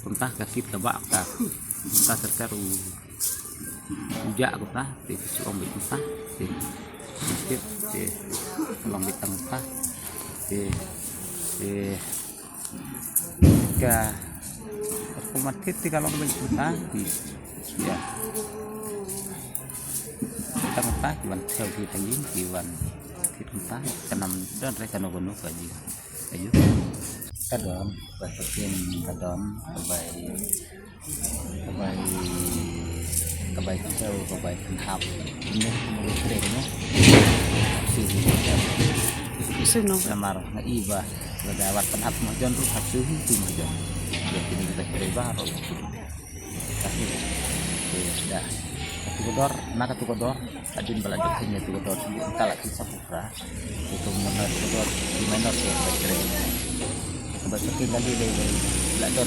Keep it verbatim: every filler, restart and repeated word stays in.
Kumta ka kit ka bah ka. Kumta ter ter u, u jah kumta, te ki shu ong beit kumta, te ki kit, te long beit tang kumta, te, te ka, ka kumat kit te ka long beit kumta, te, ïa. Tang kumta, ki wan thew ki ha ïing, ki wan kit kumta, ka nam don re kano kano ka ïing. Ayu. Ka don, ba ka kin ka don, ka bai, ka bai, ka bai kitew, ka bai kynhap. Ini, ini kering, no? Sini, Sino. Namar nga i ba, ba da wat kynhap majon ruh hap suhi tu majon. Ya, kini kita kira baru. Tapi, ya, dah. Katu ka dor, na katu ka dor, adin ba la dep kynja tu ka dor, sini ka la ki sap ukra. Itu mengenai tu ka dor, di mana tu ka dor. Ka ba saki lagi dei, dei, la don